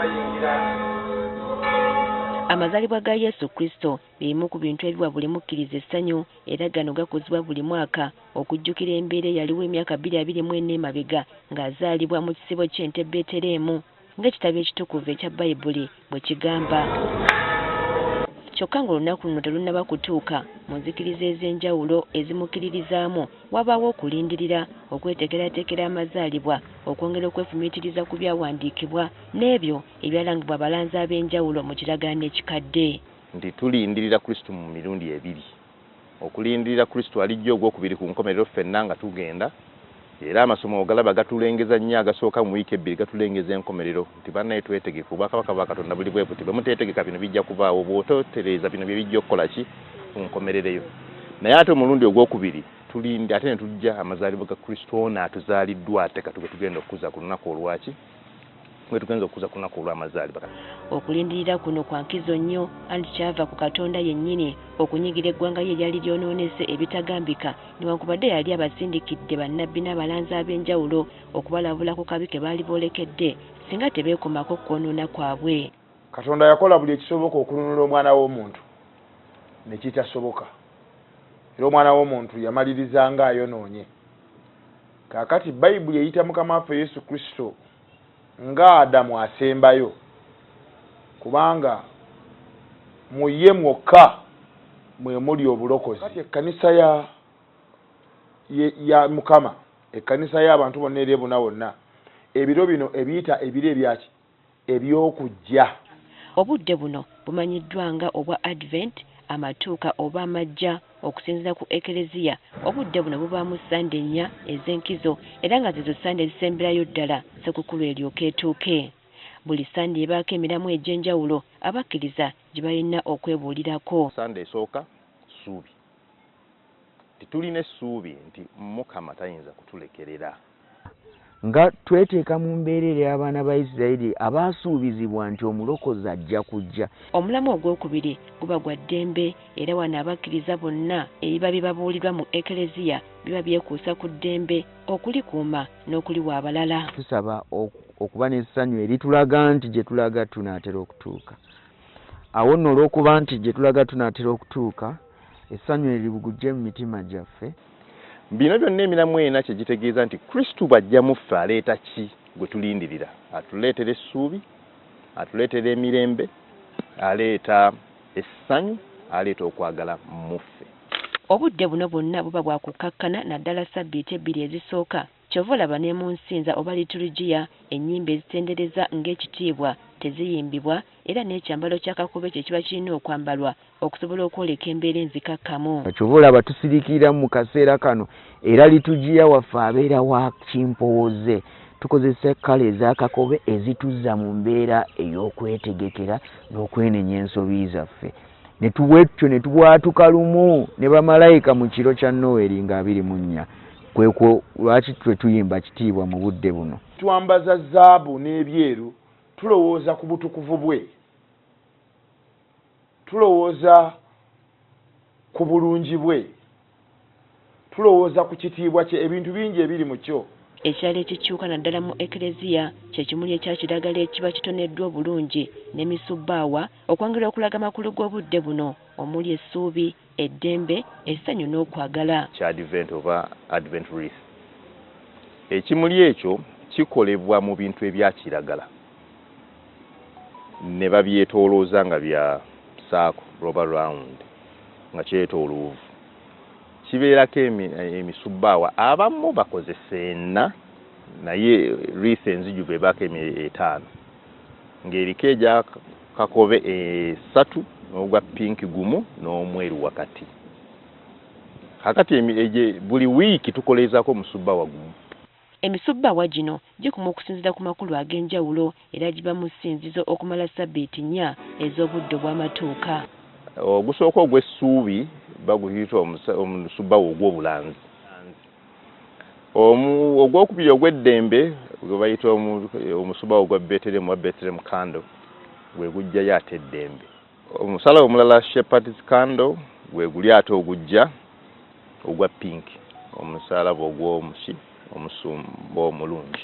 Bayingira. Amazaalibwa ga Yesu Kristo bimu ku bintu ebiwa buli mukkiriza essanyu, era gano gakuzibwa buli mwaka okujjukira embeera eyaliwo emyaka 2024 emabega ng'azaalibwa mu kisibo ky'ente Beetereemu, ng'ekitabo ekitukuvu ekya Bayibuli bwe kigamba. Kyokka ng'olunaku luno terunnaba kutuuka, mu nzikiriza ez'enjawulo ezimukkiririzaamu wabaawo okulindirira, okweteekerateekera amazaalibwa, okwongera okwefumiitiriza ku byawandiikibwa n'ebyo ebyalangibwa abalanzi ab'enjawulo mu kiragaano ekikadde. Nti tulindirira Kristo mu mirundi ebiri. Okulindirira Kristo alijja ogwokubiri ku nkomerero ffenna nga tugenda, era amasomo ogalaba gatulengeza nnyo, agasooka mu wiiki ebbiri gatulengeza enkomerero nti bannaye twetegeke, obwakabaka bwa Katonda buli bwe buti, bwe muteetegeka bino bijja kubaawo, bw'ototereeza bino bye bijja okukola ki ku nkomerereyo. Naye ate omulundi ogwokubiri tulinde ate ne tujja amazaalibwa ga Kristo ono atuzaaliddwa ate kati gwe tugenda okukuza ku lunaku olwaki gwe tugenza okukuza ku lunaku olw'amazaalibwa. Okulindirira kuno kwa nkizo nnyo anti kyava ku Katonda yennyini okunyigira eggwanga lye eryali lyonoonese ebitagambika newankubadde yali abasindikidde bannabbi n'abalanzi ab'enjawulo okubalabula ku kabi ke baali boolekedde singa tebeekomako kwonoona kwabwe. Katonda yakola buli ekisoboka okununula omwana w'omuntu ne kitasoboka, era omwana w'omuntu yamaliriza ng'ayonoonye. Kaakati Bayibuli eyita Mukama waffe Yesu Kristo nga Adamu asembayo, kubanga mu ye mwokka mwe muli obulokozi. Kati ekkanisa ya, ya Mukama, ekkanisa y'abantu bonna eri ebuna wonna, ebiro bino ebiyita ebiro ebyaki? Eby'okujja. Obudde buno bumanyiddwa nga obwa Advent, amatuuka oba amajja. Okusinziira ku Eklezia, obudde buno bubaamu Ssande nnya ez'enkizo era nga zezo Ssande ezisemberayo ddala Ssekukkulu eryoke etuuke. Buli Ssande ebaako emiramwa egy'enjawulo abakkiriza gye balina okwebuulirako. Ssande esooka, Ssuubi. Nti tulina essuubi nti Mukama tayinza kutulekerera. Nga tweteeka mu mbeera ey'abaana ba Isiraeri abaasuubizibwa nti Omulokozi ajja kujja. Omulamwa ogwokubiri guba gwa ddembe era wano abakkiriza bonna ebiba bibabuulirwa mu Eklezia biba byekuusa ku ddembe, okulikuuma n'okuliwa abalala. Tusaba okuba n'essanyu eritulaga nti gye tulaga tunaatera okutuuka. Awo nno olw'okuba nti gye tulaga tunaatera okutuuka, essanyu eryo libugujje mu mitima gyaffe. Bino byonna emiramwa ena kye gitegeeza nti Kristo bw'ajja mu ffe aleeta ki gwe tulindirira? Atuleetera essuubi, atuleetera emirembe, aleeta essanyu, aleeta okwagala mu ffe. Obudde buno bwonna buba bwa kukkakkana naddala ssabbiiti ebbiri ezisooka. Ky'ova olaba ne mu nsinza oba Liturgiya ennyimba ezitendereza ng'ekitiibwa teziyimbibwa era n'ekyambalo kya kakobe kye kiba kirina okwambalwa okusobola okwoleka embeera enzikakkamu. Kyova olaba tusiriikiriramu mu kaseera kano era litugiya waffe abeera wa kimpowoze. Tukozesa kkala eza kakobe ezituzza mu mbeera ey'okwetegekera n'okwenenya ensobi zaffe. Ne bwetutyo ne tubwatuka lumu ne bamalayika mu kiro kya Noeri nga 24. Kwekwo lwaki tetuyimba kitiibwa mu budde buno. Twambaza zaabu n'ebyeru tulowooza ku butukuvu bwe. Tulowooza ku bulungi bwe. Tulowooza ku kitiibwa kye, ebintu bingi ebiri mu kyo. Ekirala ekikyuka naddala mu Eklezia kye kimuli ekya kiragala ekiba kitoneddwa obulungi n'emisubbaawa okwongera okulaga amakulu g'obudde buno omuli essuubi, eddembe, essanyu n'okwagala. Kya Advent oba Advent wreath. Ekimuli ekyo kikolebwa mu bintu ebya kiragala ne babyetoolooza nga bya saako oba round nga kyetooloovu. Kibeerako emisubbaawa, abamu bakozesa ena naye wreath enzijuvu ebaako etaano ng'eriko egya kakobe esatu n'ogwa pink gumu n'omweru wakati. Kaakati buli wiiki tukoleezaako omusubbaawa gumu. Emisubbaawa gino gikuma okusinziira ku makulu ag'enjawulo era giba mu ssinzizo okumala ssabbiiti nnya ez'obudde obw'amatuuka. Ogusooka ogw'essuubi baguyita omusubbaawa ogw'obulanzi. Ogwokubiri ogw'eddembe gwe bayita omusubbaawa ogwa Beterehemu oba Bethlehem candle gwe gujjayo ate eddembe. Omusalaba omulala Shepherd's candle gwe guli ate ogujja ogwa pink, omusalaba ogw'omuki omusumba omulungi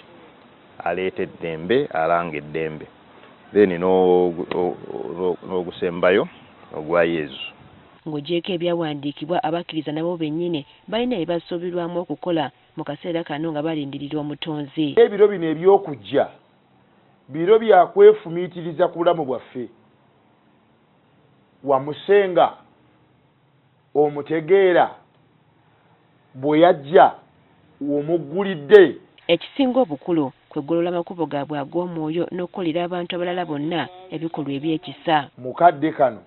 aleeta eddembe, alanga eddembe. Then n'ogusembayo ogwa Yezu. Ng'oggyeeko ebyawandiikibwa, abakkiriza nabo bennyini balina bye basuubirwamu okukola mu kaseera kano nga balindirira Omutonzi. Ebiro bino eby'okujja biro bya kwefumiitiriza ku bulamu bwaffe. Wamusenga omutegeera bwe yajja omuggulidde. Ekisinga obukulu kwe golola amakubo gaabwe ag'omwoyo n'okukolera abantu abalala bonna ebikolwa eby'ekisa. Mu kadde kano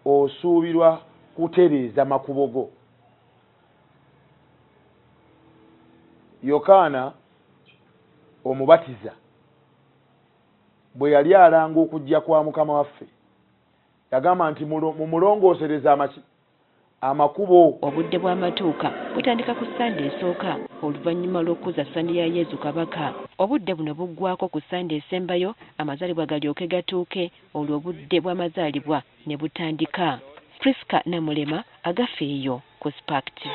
osuubirwa kutereeza makubo go. Yokaana Omubatiza bwe yali alanga okujja kwa Mukama waffe, yagamba nti, Mumulongoosereze amaki? Amakubo. Obudde bw'amatuuka butandika ku Ssande esooka oluvannyuma lw'okukuza Ssande ya Yezu Kabaka. Obudde buno buggwaako ku Ssande esembayo amazaalibwa galyoke gatuuke olwo obudde bw'amazaalibwa ne butandika. Prisca Namulema, Agafeeyo ku Spark TV.